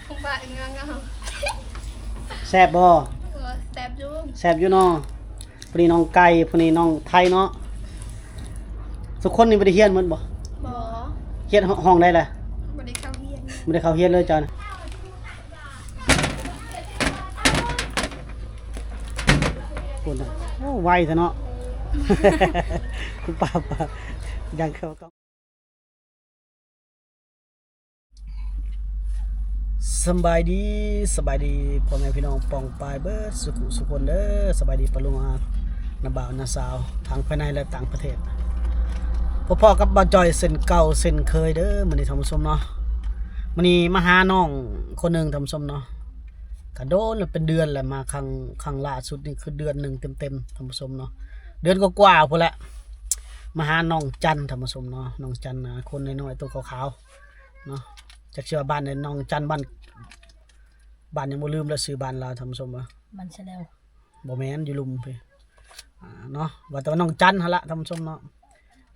ປາກເງາໆ ແຊບບໍ່? ເອີ ແຊບຢູ່ ແຊບຢູ່ເນາະ. ຜູ້ນີ້ນ້ອງໄກ່ ຜູ້ນີ້ນ້ອງໄທເນາະ. ສຸຄົນນີ້ບໍ່ໄດ້ຮຽນໝົດບໍ່? ບໍ່. ຮຽນຫ້ອງໃດລະ? ບໍ່ໄດ້ເຂົ້າຮຽນ ບໍ່ໄດ້ເຂົ້າຮຽນເລີຍເຈົ້ານະ. ໂອ້ ໄວແທ້ເນາະ. ປາບ ປາບ ຍັງເຂົ້າ ສະບາຍດີ ສະບາຍດີພໍ່ແມ່ພີ່ນ້ອງປ້ອງປາຍເບິດສຸຂຸສຸຄົນເດີ. ສະບາຍດີປ້າລຸງອາ ນ້າບ່າວນ້າສາວ ທັງພາຍໃນ ແລະ ຕ່າງປະເທດ. ພໍ້ໆກັບບ່າວຈ່ອຍເຊັ່ນເກົ່າເຊັ່ນເຄີຍເດີ ມື້ນີ້ທ່ານຜູ້ຊົມເນາະ. ມື້ນີ້ມາຫານ້ອງຄົນໜຶ່ງທ່ານຜູ້ຊົມເນາະ. ກະໂດນແລ້ວ ເປັນເດືອນແລ້ວ ມາຄັ້ງ ຄັ້ງລ່າສຸດນີ້ຄືເດືອນໜຶ່ງເຕັມໆ ທ່ານຜູ້ຊົມເນາະ. ເດືອນກວ່າໆພຸ້ນແຫຼະ ມາຫານ້ອງຈັນ ທ່ານຜູ້ຊົມເນາະ. ນ້ອງຈັນ ອາ ຄົນນ້ອຍໆ ໂຕຂາວໆ ເນາະ. ຈັກຊິວ່າບ້ານໃດ ນ້ອງຈັນ ບ້ານ ບ້ານຫຍັງບໍ່ ລືມແລ້ວຊື່ບ້ານລາວທ່ານຜູ້ຊົມເອີຍ. ບ້ານສະແລວ ບໍ່ແມ່ນ ຢູ່ລຸ່ມພີ້ ອາ ເນາະ. ວ່າແຕ່ວ່ານ້ອງຈັນຫັ້ນລະທ່ານຜູ້ຊົມເນາະ.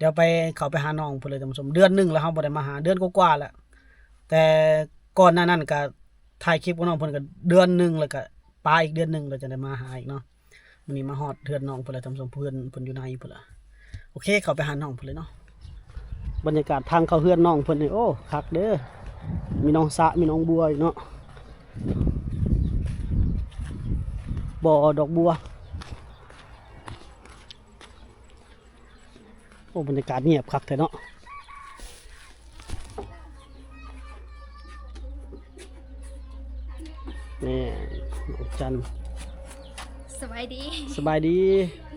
ດຽວໄປ ເຂົ້າໄປຫານ້ອງເພິ່ນເລີຍທ່ານຜູ້ຊົມ. ເດືອນໜຶ່ງແລ້ວ ເຮົາບໍ່ໄດ້ມາຫາ ເດືອນກວ່າໆແລ້ວ. ແຕ່ກ່ອນໜ້ານັ້ນກະຖ່າຍຄລິບກັບນ້ອງເພິ່ນ ກະເດືອນໜຶ່ງ ແລ້ວກະປາອີກເດືອນໜຶ່ງ ແລ້ວຈັ່ງໄດ້ມາຫາອີກເນາະ. ມື້ນີ້ມາຮອດເຮືອນນ້ອງເພິ່ນແລ້ວທ່ານຜູ້ຊົມ ເພື່ອນເພິ່ນຢູ່ໃນພຸ້ນລະ. ໂອເຄ ເຂົ້າໄປຫານ້ອງເພິ່ນເລີຍເນາະ. ບັນຍາກາດທາງເຂົ້າເຮືອນນ້ອງເພິ່ນນີ້ ໂອ້ ຄັກເດີ ມີໜອງສະ ມີໜອງບົວອີກເນາະ ບໍ່ ດອກບົວ. ໂອ້ ບັນຍາກາດງຽບຄັກແທ້ເນາະ. ນີ້ ນ້ອງຈັນ ສະບາຍດີ ສະບາຍດີ.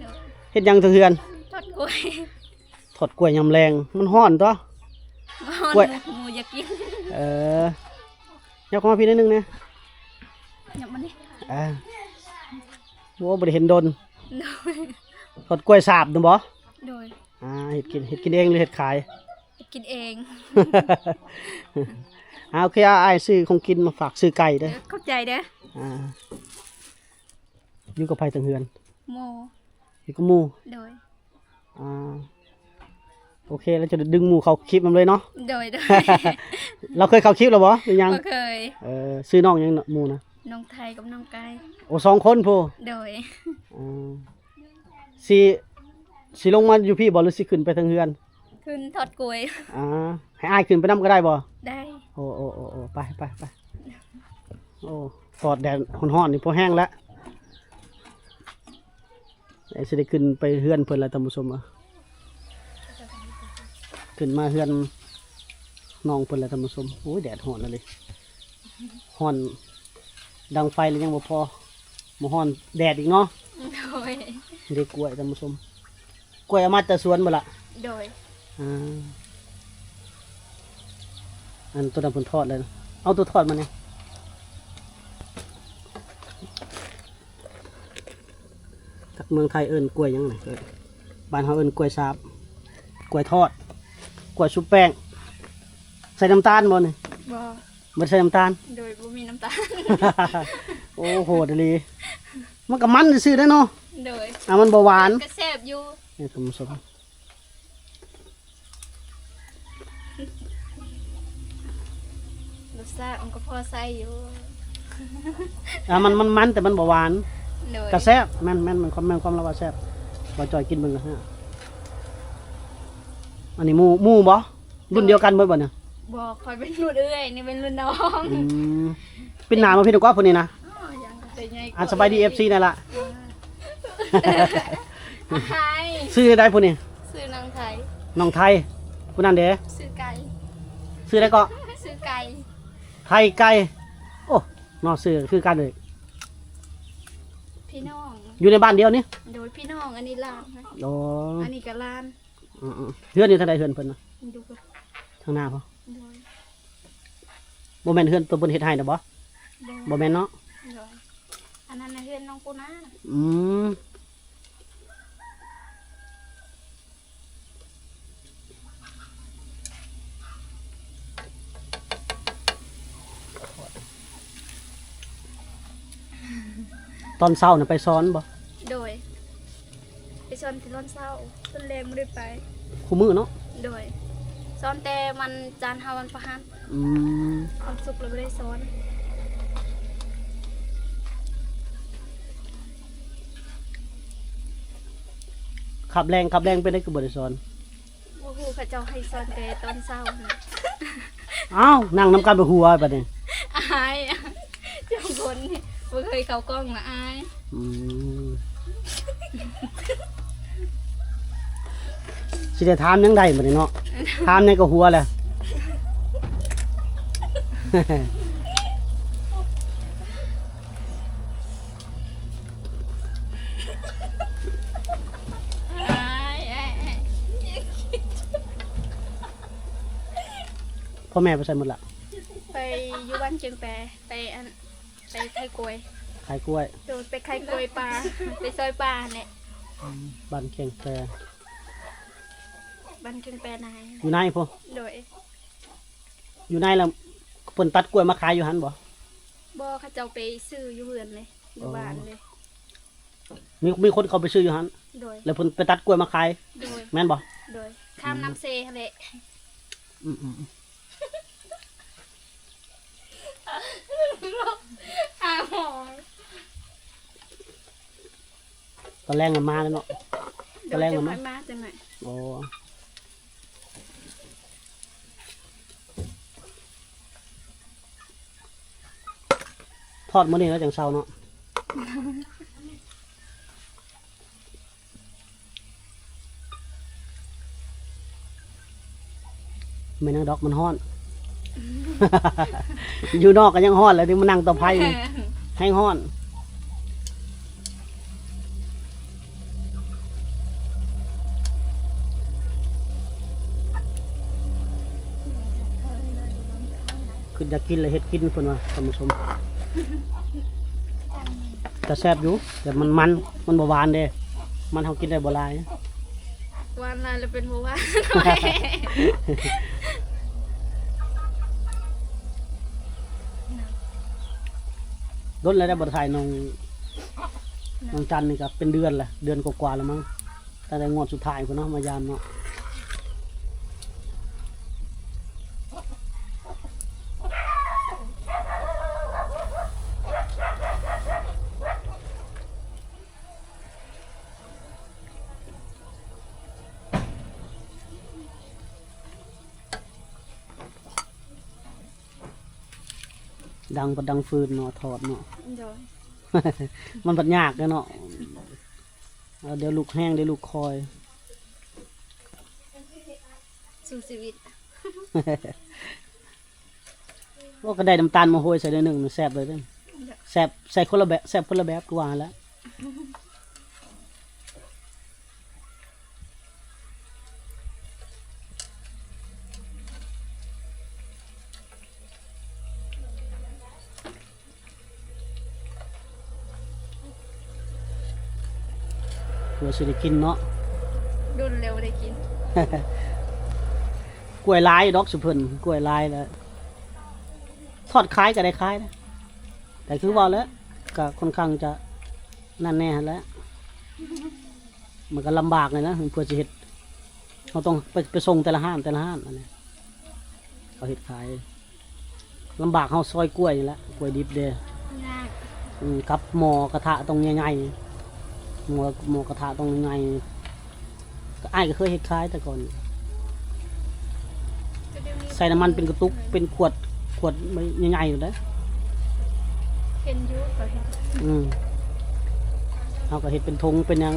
ໂດຍ ເຮັດຫຍັງເທິງເຮືອນ? ທອດກ້ວຍ ທອດກ້ວຍຍາມແລງ ມັນຮ້ອນຕົວະ. ກ້ວຍ ໝູຢາກກິນ. ເອີ ຍັບເຂົ້າມາພີ້ໜ້ອຍໜຶ່ງແດ່ ຍັບມານີ້. ເອີ ໂອ້ ບໍ່ໄດ້ເຫັນດົນ. ໂດຍ ທອດກ້ວຍສາບນະບໍ່? ໂດຍ ອ່າ ເຮັດກິນ ເຮັດກິນເອງ ຫຼື ເຮັດຂາຍ? ເຮັດກິນເອງ. ອ່າ ໂອເຄ ອ້າຍຊື້ຂອງກິນມາຝາກ ຊື້ໄກ່ເດີ. ເອີ ຂອບໃຈເດີ. ອ່າ ຢູ່ກັບໃຜເທິງເຮືອນ? ໝູ່ ຢູ່ກັບໝູ່. ໂດຍ ອ່າ ໂອເຄ ແລ້ວຈະດຶງໝູ່ເຂົ້າຄລິບນຳເລີຍເນາະ. ໂດຍ ໂດຍ ລາວເຄີຍເຂົ້າຄລິບແລ້ວບໍ່ ຫຼືຍັງ? ບໍ່ເຄີຍ. ເອີ ຊື່ນ້ອງຫຍັງ ໝູ່ນະ? ນ້ອງໄທກັບນ້ອງໄກ່. ໂອ້ ສອງຄົນພຸ້ນ. ໂດຍ ອ່າ ຊິ ຊິລົງມາຢູ່ພີ້ບໍ່ ຫຼືຊິຂຶ້ນໄປເທິງເຮືອນ? ຂຶ້ນທອດກ້ວຍ. ອ່າ ໃຫ້ອ້າຍຂຶ້ນໄປນຳກໍໄດ້ບໍ່? ໄດ້. ໂອ້ ໂອ້ ໂອ້ ໂອ້ ໄປ ໄປ ໄປ. ໂອ້ ຕອດແດດຮ້ອນໆນີ້ພໍແຮງແລ້ວ. ໄດ້ ຊິໄດ້ຂຶ້ນໄປເຮືອນເພິ່ນແລ້ວທ່ານຜູ້ຊົມເອີຍ. ຂຶ້ນມາເຮືອນນ້ອງເພິ່ນແລ້ວທ່ານຜູ້ຊົມ. ໂອ້ຍ ແດດຮ້ອນອີ່ຫຼີ ຮ້ອນ ດັງໄຟແລ້ວຍັງບໍ່ພໍ ບໍ່ຮ້ອນແດດອີກເນາະ. ໂດຍ ເດັກກ້ວຍທ່ານຜູ້ຊົມ ກ້ວຍເອົາມາແຕ່ສວນບໍ່ລະ? ໂດຍ ອ່າ ອັນໂຕນັ້ນເພິ່ນທອດແລ້ວ ເອົາໂຕທອດມາແດ່. ເມືອງໄທເອີ້ນກ້ວຍຫຍັງນີ້? ບ້ານເຮົາເອີ້ນກ້ວຍສາບ ກ້ວຍທອດ ກ້ວຍຊຸບແປ້ງ. ໃສ່ນ້ຳຕານບໍ່ນີ້? ບໍ່ ບໍ່ໃສ່ນ້ຳຕານ. ໂດຍ ບໍ່ມີນ້ຳຕານ. ໂອ້ ໂຫດອີ່ຫຼີ ມັນກໍມັນຊື່ໆເດ້ເນາະ. ໂດຍ ອ່າ ມັນບໍ່ຫວານ ກໍແຊບຢູ່ ນີ້ທ່ານຜູ້ຊົມ. ລົດຊາດມັນກໍພໍໃຊ້ຢູ່. ອ່າ ມັນ ມັນມັນ ແຕ່ມັນບໍ່ຫວານ. ໂດຍ ກະແຊບ ແມ່ນ ແມ່ນ ແມ່ນຄວາມ ແມ່ນຄວາມລາວວ່າແຊບ. ບ່າວຈ່ອຍກິນເບິ່ງກະ ອັນນີ້ໝູ່ ໝູ່ບໍ່? ລຸ້ນດຽວກັນເບິດບໍ່ນີ້? ບໍ່ ຂ້ອຍເປັນລຸ້ນເອື້ອຍ ນີ້ເປັນລຸ້ນນ້ອງ. ອືມ ປິ່ນໜ້າມາພີ້ດີກວ່າ ຜູ້ນີ້ນະ. ອໍ ຍັງແຕ່ໃຫຍ່ກວ່າ. ອ່າ ສະບາຍດີ ເອັຟຊີ ແດ່ລະ. ອ່າ ຊື່ໃດຜູ້ນີ້? ຊື່ນ້ອງໄທ. ນ້ອງໄທ ຜູ້ນັ້ນເດ? ຊື່ໄກ່. ຊື່ໃດເກາະ? ຊື່ໄກ່. ໄທໄກ່. ໂອ້ ເນາະ ຊື່ຄືກັນເລີຍ. ພີ່ນ້ອງ ຢູ່ໃນບ້ານດຽວນີ້? ໂດຍ ພີ່ນ້ອງ ອັນນີ້ຫຼານ. ອໍ ອັນນີ້ກໍຫຼານ. ອືມໆ ເຮືອນຢູ່ທາງໃດເຮືອນເພິ່ນນະ? ຢູ່ທາງໜ້າພຸ້ນ. ໂດຍ ບໍ່ແມ່ນເຮືອນຕົວເພິ່ນເຮັດໃຫ້ນະບໍ່? ບໍ່ ບໍ່ແມ່ນເນາະ. ໂດຍ ອັນນັ້ນນະເຮືອນນ້ອງປູນາ. ອືມ ຕອນເຊົ້ານະໄປສອນບໍ່? ໂດຍ ໄປສອນແຕ່ຕອນເຊົ້າ ຕອນແລງບໍ່ໄດ້ໄປ. ຄູ່ມື້ເນາະ? ໂດຍ ສອນແຕ່ວັນຈັນຫາວັນພະຫັດ. ອືມ ວັນສຸກລະບໍ່ໄດ້ສອນ. ຄັບແລງ ຄັບແລງເປັນໃດຄືບໍ່ໄດ້ສອນ? ບໍ່ຮູ້ ເຂົາເຈົ້າໃຫ້ສອນແຕ່ຕອນເຊົ້ານະ. ອ້າວ ນັ່ງນຳກັນໄປຫົວບັດນີ້. ອາຍ ສອງຄົນນີ້ບໍ່ເຄີຍເຂົ້າກ້ອງລະອາຍ. ອືມ ຊິໄດ້ຖາມຫຍັງໄດ້ບັດນີ້ເນາະ ຖາມຫຍັງກໍຫົວແຫຼະ. ພໍ່ແມ່ໄປໃສໝົດລະ? ໄປຢູ່ບ້ານກຽງແປ ໄປອັນ ໄປຂາຍກ້ວຍ. ຂາຍກ້ວຍ. ໂດຍ ໄປຂາຍກ້ວຍປ່າ ໄປຊອຍປ່າຫັ້ນແຫຼະ. ອືມ ບ້ານກຽງແປ ບ້ານກຽງແປໃນ ຢູ່ໃນພຸ້ນ. ໂດຍ. ຢູ່ໃນລະເພິ່ນຕັດກ້ວຍມາຂາຍຢູ່ຫັ້ນບໍ່? ບໍ່ ເຂົາເຈົ້າໄປຊື້ຢູ່ເຮືອນເລີຍ ຢູ່ ອໍ ບ້ານເລີຍ. ມີ ມີຄົນເຂົ້າໄປຊື້ຢູ່ຫັ້ນ? ໂດຍ. ແລ້ວເພິ່ນໄປຕັດກ້ວຍມາຂາຍ? ໂດຍ. ແມ່ນບໍ່? ໂດຍ. ຂ້າມ ອືມ ນ້ຳເຊຫັ້ນແຫຼະ. ອືມໆໆ. ຫາໝໍ. ຕອນແລງມັນມາແລ້ວເນາະ. ໂດຍ. ຕອນແລງມັນມາ ມາຈັ່ງໃດ? ໂອ້. ທອດມື້ນີ້ແລ້ວຈັ່ງເຊົາເນາະ. ແມ່ນຫຍັງດອກ ມັນຮ້ອນ. ຢູ່ນອກກໍຍັງຮ້ອນ ແລ້ວນີ້ມານັ່ງຕໍ່ໄຟນີ້ ແຮງຮ້ອນ. ຄືຢາກກິນແລ້ວເຮັດກິນເພິ່ນວ່າ ທ່ານຜູ້ຊົມ. ແຕ່ແຊບຢູ່ ແຕ່ມັນມັນ ມັນບໍ່ຫວານເດ້ ມັນເຮົາກິນໄດ້ບໍ່ຫຼາຍ. ຫວານຫຼາຍແລ້ວເປັນເບົາຫວານ. ດົນແລ້ວໄດ້ບໍ່ໄດ້ຖ່າຍນ້ອງ ນ້ອງຈັນນີ້ກໍເປັນເດືອນແລ້ວ ເດືອນກວ່າໆແລ້ວມັງ. ຕັ້ງແຕ່ງວດສຸດທ້າຍພຸ້ນເນາະ ມາຢາມເນາະ. ດັງ ປະດັງຟືນເນາະ ທອດເນາະ. ໂດຍ. ມັນບັດຍາກເດ້ເນາະ. ເອີ ດຽວລຸກແຮງ ດຽວລຸກຄ່ອຍ ສູ້ຊີວິດ. ໂອ້ ກໍໄດ້ນ້ຳຕານມາໂຮຍໃສ່ໜ້ອຍໜຶ່ງ ແຊບເລີຍເດ້. ໂດຍ. ແຊບ ໃສ່ຄົນລະແບບ ແຊບຄົນລະແບບ ຄືວ່າຫັ້ນແຫຼະ. ເພື່ອຊິໄດ້ກິນເນາະ. ດົນແລ້ວບໍ່ໄດ້ກິນ. ກ້ວຍຫຼາຍດອກຊຸເພິ່ນ ກ້ວຍຫຼາຍແລ້ວ ທອດຂາຍກໍໄດ້ຂາຍນະ. ແຕ່ຄືເວົ້າແຫຼະ ກໍຄ່ອນຂ້າງຈະນັ້ນແດ່ຫັ້ນແຫຼະ. ມັນກໍລຳບາກແຫຼະນະ ເພື່ອຊິເຮັດ ເຮົາຕ້ອງໄປ ໄປສົ່ງແຕ່ລະຮ້ານ ແຕ່ລະຮ້ານ ອັນນີ້ ເຂົາເຮັດຂາຍ ລຳບາກເຮົາຊອຍກ້ວຍນີ້ແຫຼະ ກ້ວຍດິບເດ້. ຍາກ. ອືມ ກັບໝໍ້ກະທະຕ້ອງໃຫຍ່ໆ ໝໍ້ ໝໍ້ກະທະຕ້ອງໃຫຍ່. ກໍ ອ້າຍກໍເຄີຍເຮັດຂາຍແຕ່ກ່ອນ ກໍດຽວນີ້ ໃສ່ນ້ຳມັນເປັນກະຕຸກ ເປັນຂວດ ຂວດໃບໃຫຍ່ໆພຸ້ນເດ້. ເຫັນຢູ່ ກໍເຫັນ. ອືມ ເຮົາກໍເຮັດເປັນຖົງເປັນຫຍັງ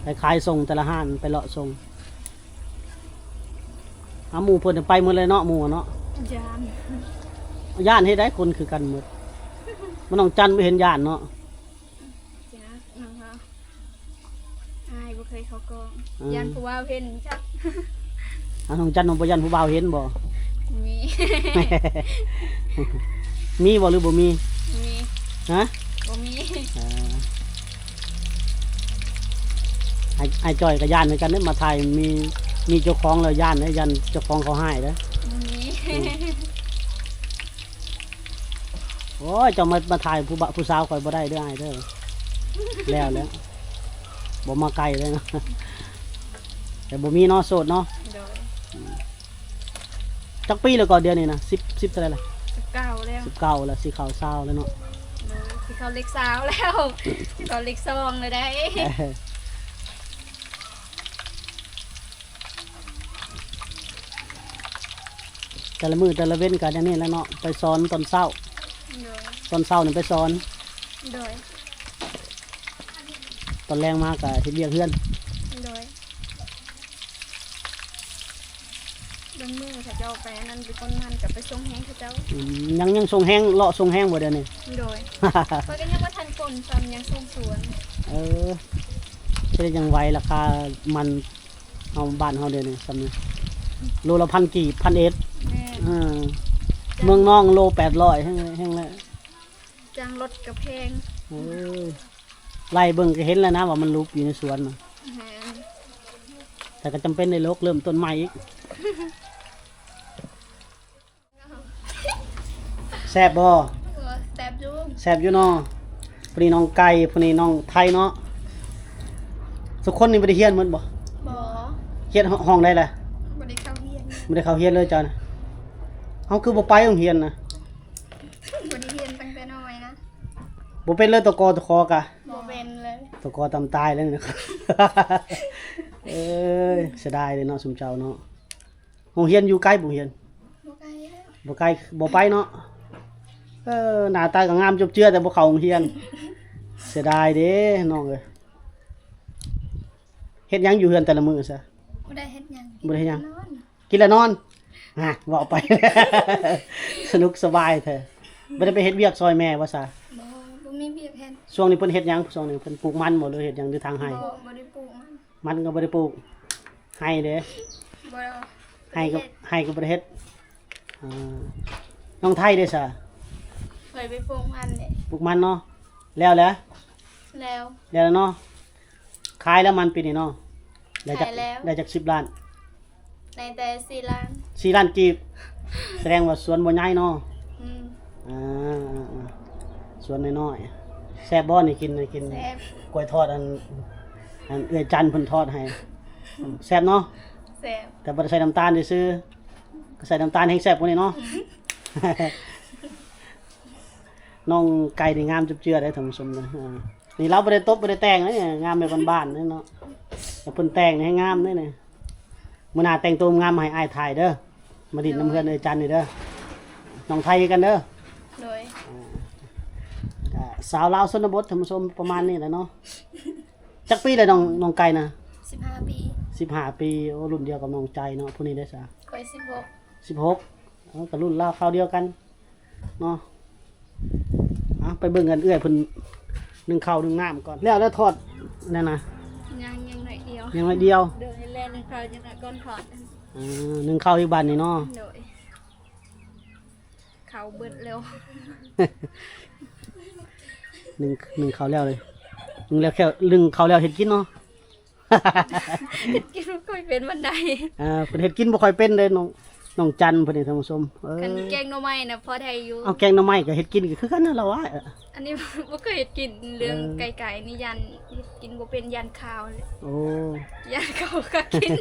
ໄປຂາຍສົ່ງແຕ່ລະຮ້ານ ໄປເລາະສົ່ງ. ເອົາ ໝູ່ເພິ່ນໄປໝົດເລີຍເນາະ ໝູ່ເນາະ. ຢ້ານ ຢ້ານເຮັດໃດ ຄົນຄືກັນໝົດ. ມານ້ອງຈັນບໍ່ເຫັນຢ້ານເນາະ. ຈັກ ນ້ອງເຮົາ ອາຍ ບໍ່ເຄີຍເຂົ້າກ້ອງ. ອືມ ຢ້ານຜູ້ບ່າວເຫັນຈັກ. ອາ ນ້ອງຈັນບໍ່ຢ້ານຜູ້ບ່າວເຫັນບໍ່? ມີ ມີບໍ່ ຫຼືບໍ່ມີ? ມີ. ຮະ? ບໍ່ມີ. ເອີ ອ້າຍ ອ້າຍຈ້ອຍກໍຢ້ານຄືກັນເດ້ ມາຖ່າຍ ມີ ມີເຈົ້າຂອງແລ້ວຢ້ານເດ້ ຢ້ານເຈົ້າຂອງເຂົາຮ້າຍເດ້. ບໍ່ມີ. ອືມ ໂອ້ຍ ເຈົ້າມາ ມາຖ່າຍຜູ້ບ່າ ຜູ້ສາວຂ້ອຍບໍ່ໄດ້ເດີອ້າຍເດີ. ແລ້ວແຫຼະ ບໍ່ມາໃກ້ເລີຍເນາະ. ແຕ່ບໍ່ມີເນາະ ໂສດເນາະ. ໂດຍ. ອືມ ຈັກປີແລ້ວກໍດຽວນີ້ນະ? ສິບ ສິບເທົ່າໃດລະ? ສິບເກົ້າແລ້ວ. ສິບເກົ້າແລ້ວ ຊິເຂົ້າຊາວແລ້ວເນາະ. ໂດຍ ຊິເຂົ້າເລກຊາວແລ້ວ ຊິເຂົ້າເລກສອງແລ້ວໃດ໋. ແຕ່ລະມື້ແຕ່ລະເວັນກໍແນວນີ້ແຫຼະເນາະ ໄປສອນຕອນເຊົ້າ. ໂດຍ. ຕອນເຊົ້ານີ້ໄປສອນ. ໂດຍ. ຕອນແລງມາກໍເຮັດວຽກເຮືອນ. ໂດຍ. ບາງມື້ເຂົາເຈົ້າໄປອັນນັ້ນ ໄປກົນມັນ ກໍໄປສົ່ງແຮງເຂົາເຈົ້າ. ອືມ ຍັງ ຍັງສົ່ງແຮງ ເລາະສົ່ງແຮງບໍ່ດຽວນີ້? ໂດຍ. ຂ້ອຍກໍຍັງບໍ່ທັນກົນຊ້ຳ ຍັງສົ່ງສວນ. ເອີ ຊິໄດ້ຈັ່ງໄວ ລາຄາມັນເຮົາ ບ້ານເຮົາດຽວນີ້ສ່ຳນີ້ ໂລລະພັນກີບ ພັນເອັດ. ແມ່ນ. ເອີ ເມືອງນອງໂລແປດຮ້ອຍ ແຮງ ແຮງແລ້ວ. ຈ້າງລົດກໍແພງ. ເອີ ໄລ່ເບິ່ງກໍເຫັນແລ້ວນະວ່າມັນຫຼຸບຢູ່ໃນສວນນະ. ແມ່ນ. ແຕ່ກໍຈຳເປັນໄດ້ລົກ ເລີ່ມຕົ້ນໃໝ່ອີກ. ແຊບບໍ່? ເອີ ແຊບຢູ່. ແຊບຢູ່ເນາະ. ຜູ້ນີ້ນ້ອງໄກ່ ຜູ້ນີ້ນ້ອງໄທເນາະ. ສຸຄົນນີ້ບໍ່ໄດ້ຮຽນໝົດບໍ່? ບໍ່. ຮຽນຫ້ອງໃດລະ? ບໍ່ໄດ້ເຂົ້າຮຽນ. ບໍ່ໄດ້ເຂົ້າຮຽນເລີຍເຈົ້ານະ. ເຮົາຄືບໍ່ໄປໂຮງຮຽນນະ? ບໍ່ໄດ້ຮຽນຕັ້ງແຕ່ນ້ອຍນະ. ບໍ່ເປັນເລີຍ ຕະກ ຕະ ຂ ກະ? ບໍ່ເປັນເລີຍ. ຕະ ກ ຕຳຕາຍເລີຍ. ເອີຍ ເສຍດາຍເດ້ເນາະ ຊຸມເຈົ້າເນາະ. ໂຮງຮຽນຢູ່ໃກ້ບໍ່ ໂຮງຮຽນ? ບໍ່ໄກ. ບໍ່ໄກ ບໍ່ໄປເນາະ. ເອີ ໜ້າຕາກໍງາມຈົບເຈືອ ແຕ່ບໍ່ເຂົ້າໂຮງຮຽນ. ເສຍດາຍເດ້ນ້ອງເອີຍ. ເຮັດຫຍັງຢູ່ເຮືອນແຕ່ລະມື້ຊະ? ບໍ່ໄດ້ເຮັດຫຍັງ. ບໍ່ໄດ້ເຮັດຫຍັງ. ນອນ. ກິນແລ້ວນອນ. ຮະ ເວົ້າໄປ ສະໜຸກສະບາຍແທ້. ບໍ່ໄດ້ໄປເຮັດວຽກຊ່ອຍແມ່ບໍ່ຊະ? ບໍ່ ບໍ່ມີວຽກເຮັດ. ຊ່ວງນີ້ເພິ່ນເຮັດຫຍັງ? ຊ່ວງນີ້ເພິ່ນປູກມັນບໍ່ ຫຼືເຮັດຫຍັງ ຫຼືຖາງໄຮ່? ບໍ່ ບໍ່ໄດ້ປູກມັນ. ມັນກໍບໍ່ໄດ້ປູກ. ໄຮ່ເດ້? ບໍ່. ໄຮ່ກໍ ບໍ່ໄດ້ເຮັດ. ໄຮ່ກໍບໍ່ໄດ້ເຮັດ. ອ່າ ນ້ອງໄທເດ້ຊະ? ຂ້ອຍໄປປູກມັນເດ້. ປູກມັນເນາະ. ແລ້ວແຫຼະ? ແລ້ວ. ແລ້ວເນາະ. ຂາຍແລ້ວມັນປີນີ້ເນາະ. ໄດ້ຈັກ ຂາຍແລ້ວ. ໄດ້ຈັກສິບລ້ານ? ໄດ້ແຕ່ສີ່ລ້ານ. ສີ່ລ້ານກີບ. ສະແດງວ່າສວນບໍ່ໃຫຍ່ເນາະ. ອືມ. ອ່າ ສວນນ້ອຍໆ. ແຊບບໍ່ນີ້ ກິນ ກິນ ແຊບ. ກ້ວຍທອດ ອັນ ອັນເອື້ອຍຈັນເພິ່ນທອດໃຫ້. ແຊບເນາະ. ແຊບ. ແຕ່ບໍ່ໄດ້ໃສ່ນ້ຳຕານຊື່ໆ. ກໍໃສ່ນ້ຳຕານແຮງແຊບກວ່ານີ້ເນາະ. ອືມ. ນ້ອງໄກ່ນີ້ງາມຈົບເຈືອເດ້ທ່ານຜູ້ຊົມເດີ. ອ່າ ນີ້ລາວບໍ່ໄດ້ຕົບບໍ່ໄດ້ແຕ່ງເດ້ ງາມແບບບ້ານໆເດ້ເນາະ. ແຕ່ເພິ່ນແຕ່ງນີ້ໃຫ້ງາມເດ້ນີ້. ມື້ໜ້າແຕ່ງໂຕງາມມາໃຫ້ອ້າຍຖ່າຍເດີ. ມາຫຼິ້ນນຳເຮືອນເອື້ອຍຈັນນີ້ເດີ. ນ້ອງໄທຄືກັນເດີ. ໂດຍ. ອ່າ ກໍສາວລາວຊົນນະບົດທ່ານຜູ້ຊົມ ປະມານນີ້ແຫຼະເນາະ. ຈັກປີແລ້ວນ້ອງ ນ້ອງໄກ່ນະ? ສິບຫ້າປີ. ສິບຫ້າປີ. ໂອ້ ລຸ້ນດຽວກັບນ້ອງໄກ່ເນາະ. ຜູ້ນີ້ເດ້ຊະ? ຂ້ອຍສິບຫົກ. ສິບຫົກ. ເອີ ກໍລຸ້ນລາວຄາວດຽວກັນເນາະ. ເອົາ ໄປເບິ່ງກັນເອື້ອຍເພິ່ນໜຶ້ງເຂົ້າໜຶ້ງນ້ຳກ່ອນ. ແລ້ວ ແລ້ວທອດນັ້ນນະ? ຍັງ ຍັງໜ້ອຍດຽວ. ຍັງໜ້ອຍດຽວ. ໂດຍ ແລ້ວໜຶ້ງເຂົ້າຍັງໜ້ອຍກ່ອນທອດ. ອ່າ ໜຶ້ງເຂົ້າອີກບາດນີ້ເນາະ. ໂດຍ. ເຂົ້າເບິດແລ້ວ. ໜຶ້ງ ໜຶ້ງເຂົ້າແລ້ວເລີຍ. ໜຶ້ງແລ້ວແຄ່ ໜຶ້ງເຂົ້າແລ້ວເຮັດກິນເນາະ. ເຮັດກິນບໍ່ຄ່ອຍເປັນປານໃດ. ອ່າ ເພິ່ນເຮັດກິນບໍ່ຄ່ອຍເປັນເດ້ນ້ອງ ນ້ອງຈັນເພິ່ນນີ້ທ່ານຜູ້ຊົມ. ເອີ ຄັນແກງໜໍ່ໄມ້ນະພໍໄດ້ຢູ່. ເອົາ ແກງໜໍ່ໄມ້ກໍເຮັດກິນກໍຄືກັນນັ້ນລະວະ. ອັນນີ້ບໍ່ເຄີຍເຮັດກິນ ເລື່ອງ ເອີ ໄກໆນີ້ຢ້ານເຮັດກິນບໍ່ເປັນ ຢ້ານຄາວ. ໂອ້ ຢ້ານເຂົາກໍກິນ.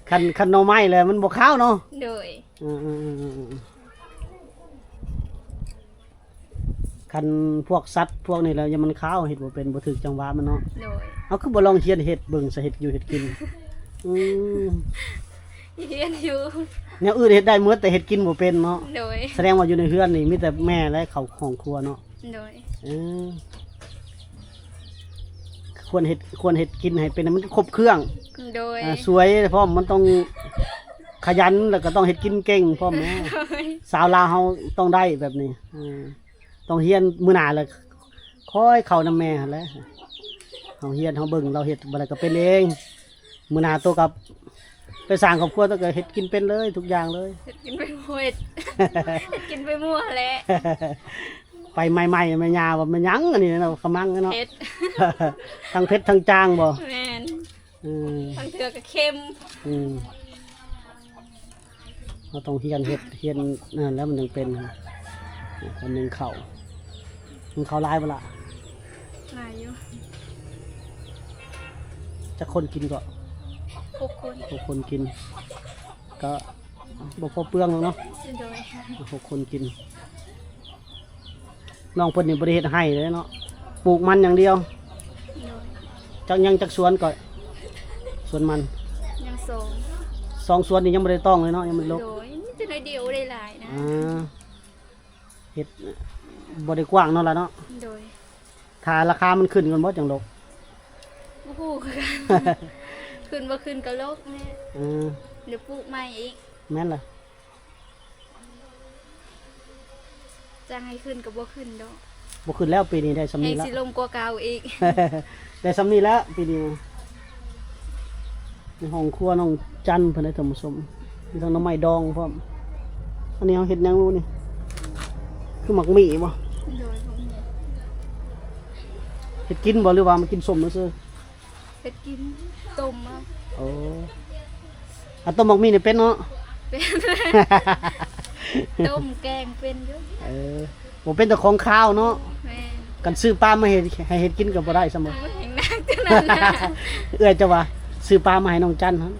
ຄັນ ຄັນໜໍ່ໄມ້ແລ້ວມັນບໍ່ຄາວເນາະ. ໂດຍ. ເອີໆໆໆ ຄັນພວກສັດພວກນີ້ແລ້ວ ຢ່າມັນຄາວ ເຮັດບໍ່ເປັນ ບໍ່ຖືກຈັງຫວະມັນເນາະ. ໂດຍ. ເຮົາຄືບໍ່ລອງຮຽນເຮັດເບິ່ງຊະ ເຮັດຢູ່ເຮັດກິນ? ອືມ ຮຽນຢູ່. ແນວອື່ນເຮັດໄດ້ໝົດ ແຕ່ເຮັດກິນບໍ່ເປັນເນາະ. ໂດຍ. ສະແດງວ່າຢູ່ໃນເຮືອນນີ້ມີແຕ່ແມ່ ແລະ ເຂົ້າຫ້ອງຄົວເນາະ. ໂດຍ. ເອີ ຄວນເຮັດ ຄວນເຮັດກິນໃຫ້ເປັນ ໃຫ້ມັນຄົບເຄື່ອງ. ໂດຍ. ອ່າ ສວຍພ້ອມ ມັນຕ້ອງຂະຫຍັນ ແລ້ວກໍຕ້ອງເຮັດກິນເກັ່ງພ້ອມແມ່. ໂດຍ. ສາວລາວເຮົາຕ້ອງໄດ້ແບບນີ້. ເອີ ຕ້ອງຮຽນ ມື້ໜ້າລະຄ່ອຍເຂົ້ານຳແມ່ຫັ້ນແຫຼະ. ເຮົາຮຽນ ເຮົາເບິ່ງລາວເຮັດ ບາດໃດກໍເປັນເອງ. ມື້ໜ້າໂຕກັບໄປສ້າງຄອບຄົວ ໂຕກໍເຮັດກິນເປັນເລີຍ ທຸກຢ່າງເລີຍ. ເຮັດກິນໄປໝົດ ເຮັດກິນໄປໝົດແຫຼະ. ໄປໃໝ່ໆ ແມ່ຍ່າວ່າແມ່ນຫຍັງອັນນີ້ເນາະ ຂະມັງເນາະ. ເຜັດ. ທັງເຜັດທັງຈາງບໍ່? ແມ່ນ. ເອີ ບາງເທື່ອກໍເຄັມ. ອືມ. ເຮົາຕ້ອງຮຽນເຮັດ ຮຽນນັ້ນແລ້ວມັນຈັ່ງເປັນ. ຄົນໜຶ່ງເຂົ້າ ໜຶ່ງເຂົ້າຫຼາຍບໍ່ລະ? ຫຼາຍຢູ່. ຈັກຄົນກິນເກາະ? ຫົກຄົນ. ຫົກຄົນກິນ ກໍບໍ່ພໍເປືອງດອກເນາະ. ໂດຍ. ຫົກຄົນກິນ. ນ້ອງເພິ່ນນີ້ບໍ່ໄດ້ເຮັດໄຮ່ເລີຍເນາະ ປູກມັນຢ່າງດຽວ. ໂດຍ. ຈັກ ຍັງຈັກສວນເກາະ? ສວນມັນ ຍັງສອງ. ສອງສວນນີ້ຍັງບໍ່ໄດ້ຕ້ອງເລີຍເນາະ ຍັງບໍ່ໄດ້ລົກ. ໂດຍ. ມີແຕ່ໜ້ອຍ ດຽວໄດ້ຫຼາຍນະ. ອ່າ ເຮັດບໍ່ໄດ້ກວ້າງເນາະລະເນາະ. ໂດຍ. ຖ້າລາຄາມັນຂຶ້ນກ່ອນບໍ່ຈັ່ງລົກ? ບໍ່ຮູ້ຄືກັນ ຂຶ້ນບໍ່ຂຶ້ນກໍລົກແຫຼະ. ເອີ ດຽວປູກໃໝ່ອີກ. ແມ່ນລະ. ຈັ່ງໃຫ້ຂຶ້ນກໍບໍ່ຂຶ້ນດອກ. ບໍ່ຂຶ້ນແລ້ວ ປີນີ້ໄດ້ສ່ຳນີ້ລະ ແຮງຊິລົງກວ່າເກົ່າອີກ. ໄດ້ສ່ຳນີ້ແລ້ວປີນີ້. ໃນຫ້ອງຄົວນ້ອງຈັນເພິ່ນເດ້ທ່ານຜູ້ຊົມ ມີທັງໜໍ່ໄມ້ດອງພ້ອມ. ອັນນີ້ເຮົາເຮັດຫຍັງຮູ້ນີ້? ຄືໝາກໝີ່ບໍ່? ໂດຍ. ເຮັດກິນບໍ່ ຫຼືວ່າມາກິນສົ້ມຊື່ໆ? ເຮັດກິນ ຕົ້ມເອົາ. ໂອ້ ອາ ຕົ້ມໝາກໝີ່ນີ້ເປັນເນາະ? ເປັນ ຕົ້ມແກງເປັນຢູ່. ເອີ ບໍ່ເປັນແຕ່ຂອງຄາວເນາະ. ແມ່ນ. ຄັນຊື້ປາມາເຮັດ ໃຫ້ເຮັດກິນກໍບໍ່ໄດ້ຊ້ຳບໍ່? ໂອ້ຍ ແຮງໜັກເທົ່ານັ້ນນະ. ເອື້ອຍເຈົ້າວ່າຊື້ປາມາໃຫ້ນ້ອງຈັນຫັ້ນ.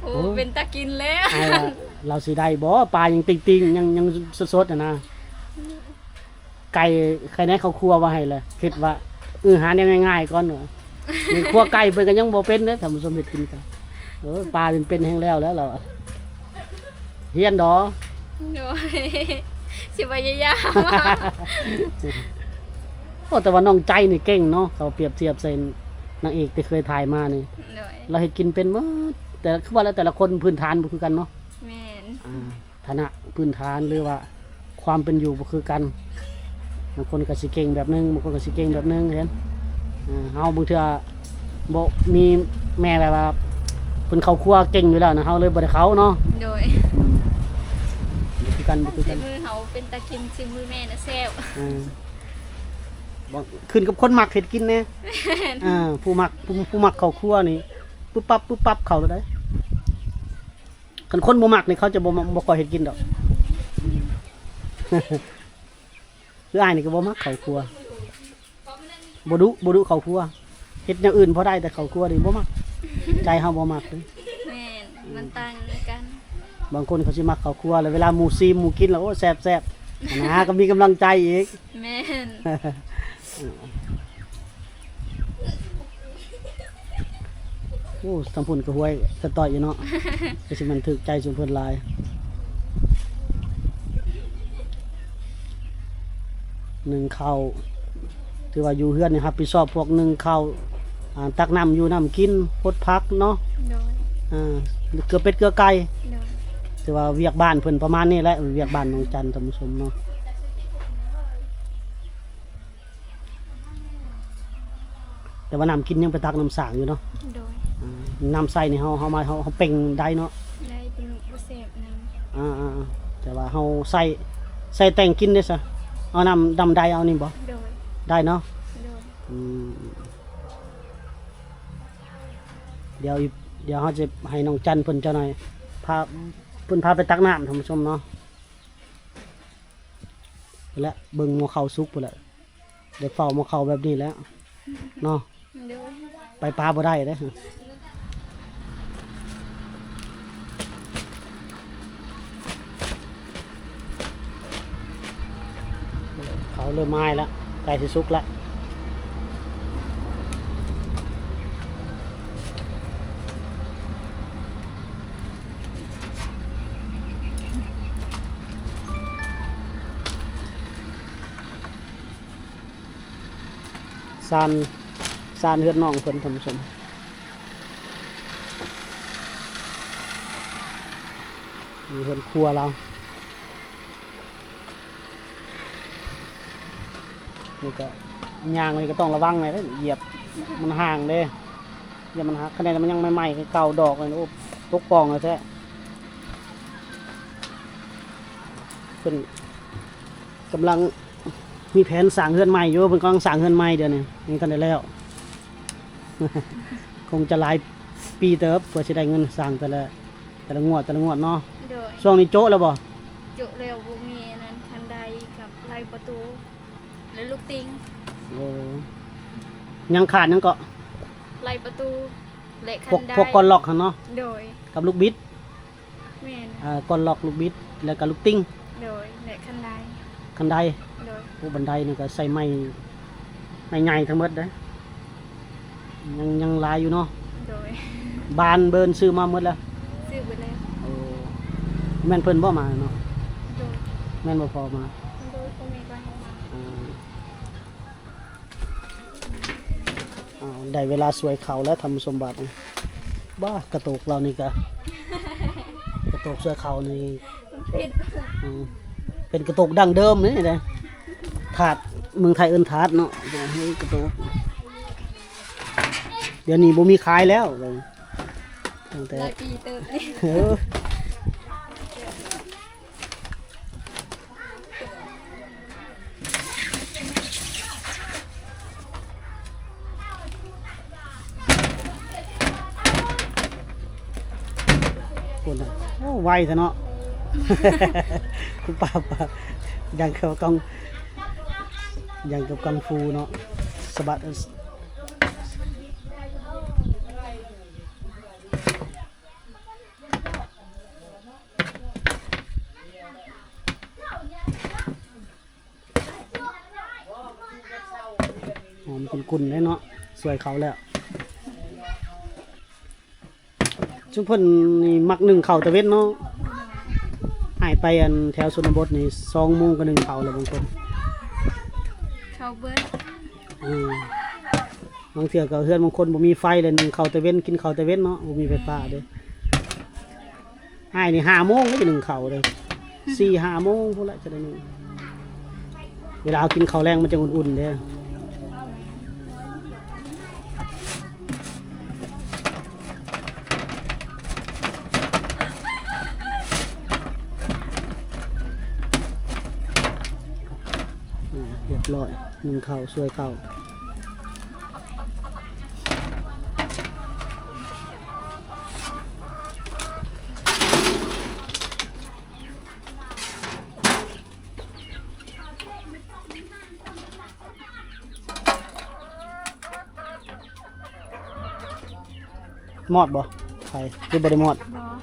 ໂອ້ ໂອ້ ເປັນຕາກິນແລ້ວ. ອ້າຍວ່າລາວຊິໄດ້ບໍ່? ປາຍັງຕິ່ງໆ ຍັງ ຍັງສົດໆຫັ້ນນະ. ໄກ່ ໄຂ່ໃນເຂົ້າຄົວວ່າໃຫ້ລະ ຄິດວ່າ ເອີ ຫາແນວງ່າຍໆກ່ອນ. ນີ້ຄົວໄກ່ເພິ່ນກໍຍັງບໍ່ເປັນເດ້ທ່ານຜູ້ຊົມ ເຮັດກິນກໍ ເອີ ປາເປັນໆແຮງແລ້ວແລ້ວລາວ ຮຽນດອກ. ໂດຍ ຊິພະຍາຍາມ. ໂອ້ ແຕ່ວ່ານ້ອງໃຈນີ້ເກັ່ງເນາະ ເຂົາປຽບທຽບໃສ່ນາງເອກທີ່ເຄີຍຖ່າຍມານີ້. ໂດຍ. ລາວເຮັດກິນເປັນໝົດ ແຕ່ຄືວ່າແລ້ວ ແຕ່ລະຄົນພື້ນຖານບໍ່ຄືກັນເນາະ. ແມ່ນ. ອ່າ ຖານະພື້ນຖານ ຫຼືວ່າຄວາມເປັນຢູ່ບໍ່ຄືກັນ ບາງຄົນກໍຊິເກັ່ງແບບໜຶ່ງ ບາງຄົນກໍຊິເກັ່ງແບບໜຶ່ງ ເຫັນ. ເອີ ເຮົາບາງເທື່ອບໍ່ມີແມ່ແບບວ່າເພິ່ນເຂົ້າຄົວເກັ່ງຢູ່ແລ້ວນະ ເຮົາເລີຍບໍ່ໄດ້ເຂົ້າເນາະ. ໂດຍ. ອືມ ບໍ່ຄືກັນ ບໍ່ຄືກັນ ສີມືເຮົາເປັນຕາກິນ ສີມືແມ່ນະແຊບ. ເອີ ບໍ່ ຂຶ້ນກັບຄົນມັກເຮັດກິນແດ່. ແມ່ນ. ອ່າ ຜູ້ມັກ ຜູ້ ຜູ້ມັກເຂົ້າຄົວນີ້ ປຶບປັບ ປຶບປັບເຂົ້າໂລດໃດ. ຄັນຄົນບໍ່ມັກນີ້ ເຂົາຈະບໍ່ ບໍ່ຄ່ອຍເຮັດກິນດອກ. ຄືອ້າຍນີ້ກໍບໍ່ມັກເຂົ້າຄົວ ບໍ່ດຸ ບໍ່ດຸເຂົ້າຄົວ ເຮັດແນວອື່ນພໍໄດ້ ແຕ່ເຂົ້າຄົວນີ້ບໍ່ມັກ ໃຈເຮົາບໍ່ມັກເດ້. ແມ່ນ ມັນຕ່າງກັນ. ບາງຄົນເຂົາຊິມັກເຂົ້າຄົວ ແລ້ວເວລາໝູ່ຊີມ ໝູ່ກິນແລ້ວ ໂອ້ ແຊບໆ ຫັ້ນນະ ກໍມີກຳລັງໃຈອີກ. ແມ່ນ. ໂອ້ ທາງພຸ້ນກໍຫ້ວຍກະຕ້ອຍຢູ່ເນາະ ກໍຊິແມ່ນຖືກໃຈຊຸມເພິ່ນຫຼາຍ. ໜຶ້ງເຂົ້າ ຖືວ່າຢູ່ເຮືອນນີ້ຮັບຜິດຊອບພວກໜຶ້ງເຂົ້າ ອ່າ ຕັກນ້ຳຢູ່ນ້ຳກິນ ປົດຜັກເນາະ. ໂດຍ. ອ່າ ເກືອເປັດເກືອໄກ່. ໂດຍ. ຖືວ່າວຽກບ້ານເພິ່ນປະມານນີ້ແຫຼະ ວຽກບ້ານນ້ອງຈັນ ທ່ານຜູ້ຊົມເນາະ. ແຕ່ວ່ານ້ຳກິນຍັງໄປຕັກນ້ຳສ້າງຢູ່ເນາະ. ໂດຍ. ອ່າ ນ້ຳໃຊ້ນີ້ເຮົາ ເຮົາມາ ເຮົາ ເຮົາເປັ່ງໄດ້ເນາະ. ໄດ້ ແຕ່ບໍ່ແຊບນຳ. ອ່າໆໆ ແຕ່ວ່າເຮົາໃຊ້ ໃຊ້ແຕ່ງກິນເດ້ຊະ ເອົານ້ຳ ນ້ຳໃດເອົານີ້ບໍ່? ໂດຍ. ໄດ້ເນາະ. ໂດຍ. ອືມ ດຽວ ດຽວເຮົາຈະໃຫ້ນ້ອງຈັນເພິ່ນຈັກໜ່ອຍ ພາ ເພິ່ນພາໄປຕັກນ້ຳ ທ່ານຜູ້ຊົມເນາະ. ພຸ້ນແຫຼະ ເບິ່ງໝໍ້ເຂົ້າສຸກພຸ້ນແຫຼະ ໄດ້ເຝົ້າໝໍ້ເຂົ້າແບບນີ້ແຫຼະເນາະ. ໂດຍ. ໄປປາບໍ່ໄດ້ເດ້. ເຂົ້າເລີ່ມອ້າຍລະ ໃກ້ຊິສຸກລະ. ຊານ ຊານເຮືອນນ້ອງເພິ່ນ ທ່ານຜູ້ຊົມ ມີເຮືອນຄົວລາວ. ນີ້ກໍຍ່າງນີ້ກໍຕ້ອງລະວັງແດ່ເດ້ ຢຽບມັນຫ່າງເດ້ ຢ້ານມັນຫັກ. ຂະແນນມັນຍັງໃໝ່ໆ ຄືເກົ່າ ດອກນີ້ ໂອ້ ປົກປ້ອງແທ້ໆ. ເພິ່ນກຳລັງມີແຜນສ້າງເຮືອນໃໝ່ຢູ່ ເພິ່ນກຳລັງສ້າງເຮືອນໃໝ່ດຽວນີ້ ຍັງບໍ່ທັນໄດ້ແລ້ວ. ຄົງຈະຫຼາຍປີເຕີບ ກວ່າຊິໄດ້ເງິນສ້າງແຕ່ລະ ແຕ່ລະງວດ ແຕ່ລະງວດເນາະ. ໂດຍ. ຊ່ວງນີ້ໂຈະແລ້ວບໍ່? ໂຈະແລ້ວ ບໍ່ມີອັນນັ້ນ ຄັນໄດກັບໄລ່ປະຕູ ແລະ ລູກຕິ່ງ. ໂອ້ ຍັງຂາດຫຍັງເກາະ? ໄລ່ປະຕູ ແລະ ຄັນໄດ ພວກ ພວກກ້ອນລັອກຫັ້ນເນາະ. ໂດຍ. ກັບລູກບິດ. ແມ່ນ. ເອີ ກ້ອນລັອກ ລູກບິດ ແລ້ວກໍລູກຕິ່ງ. ໂດຍ. ແລະ ຄັນໄດ. ຄັນໄດ. ໂດຍ. ໂອ້ ບັນໄດນີ້ກໍໃຊ້ໄມ້ ໄມ້ໃຫຍ່ທັງໝົດເດ້. ຍັງ ຍັງຫຼາຍຢູ່ເນາະ. ໂດຍ. ບານເບີນຊື້ມາໝົດແລ້ວ? ຊື້ເບິດແລ້ວ. ໂອ້ ແມ່ນເພິ່ນບໍ່ມາເນາະ? ແມ່ນບໍ່ພໍ່ມາ? ໂດຍ ພໍ່ແມ່ກໍໃຫ້ມາ. ອ່າ ອ້າວ ໄດ້ເວລາສວຍເຂົ້າແລ້ວທ່ານຜູ້ຊົມ ບາດນີ້. ບ້າ ກະໂຕກລາວນີ້ກະ ກະໂຕກສວຍເຂົ້ານີ້ ມັນຜິດ ອືມ ເປັນກະໂຕກດັ້ງເດີມນີ້ເດ້ ຖາດ ເມືອງໄທເອີ້ນຖາດເນາະ ເປັນກະໂຕກ. ດຽວນີ້ບໍ່ມີຂາຍແລ້ວ ຕັ້ງແຕ່ຫຼາຍປີເຕີບນີ້ ເອີ. ພຸ້ນນະ ໂອ້ ໄວແທ້ເນາະ ຄຸນປ້າ ຢ່າງກັບກັງ ຢ່າງກັບກັງຟູເນາະ ສະບັດ. ຫອມກຸ່ນໆ ເດ້ເນາະ ສວຍເຂົ້າແລ້ວ. ຊຸມເພິ່ນນີ້ມັກໜຶ້ງເຂົ້າຕາເວັນເນາະ ອ້າຍໄປອັນແຖວຊົນນະບົດນີ້ ສອງໂມງກໍໜຶ້ງເຂົ້າແລ້ວບາງຄົນ ເຂົ້າເບິດ. ອືມ ບາງເທື່ອກໍເຮືອນບາງຄົນບໍ່ມີໄຟ ແລ້ວໜຶ້ງເຂົ້າຕາເວັນ ກິນເຂົ້າຕາເວັນເນາະ ບໍ່ມີໄຟຟ້າເດ້. ອ້າຍນີ້ຫ້າໂມງກໍຈະໜຶ້ງເຂົ້າເດ້ ສີ່ຫ້າໂມງພຸ້ນແຫຼະຈະໄດ້ໜຶ້ງ ເວລາເຮົາກິນເຂົ້າແລງມັນຈະອຸ່ນໆ ເດ້. ອືມ ຮຽບຮ້ອຍ ໜຶ້ງເຂົ້າ ສວຍເຂົ້າ. ມອດບໍ່? ໄຟ ຫຼືບໍ່ໄດ້ມອດ? ບໍ່.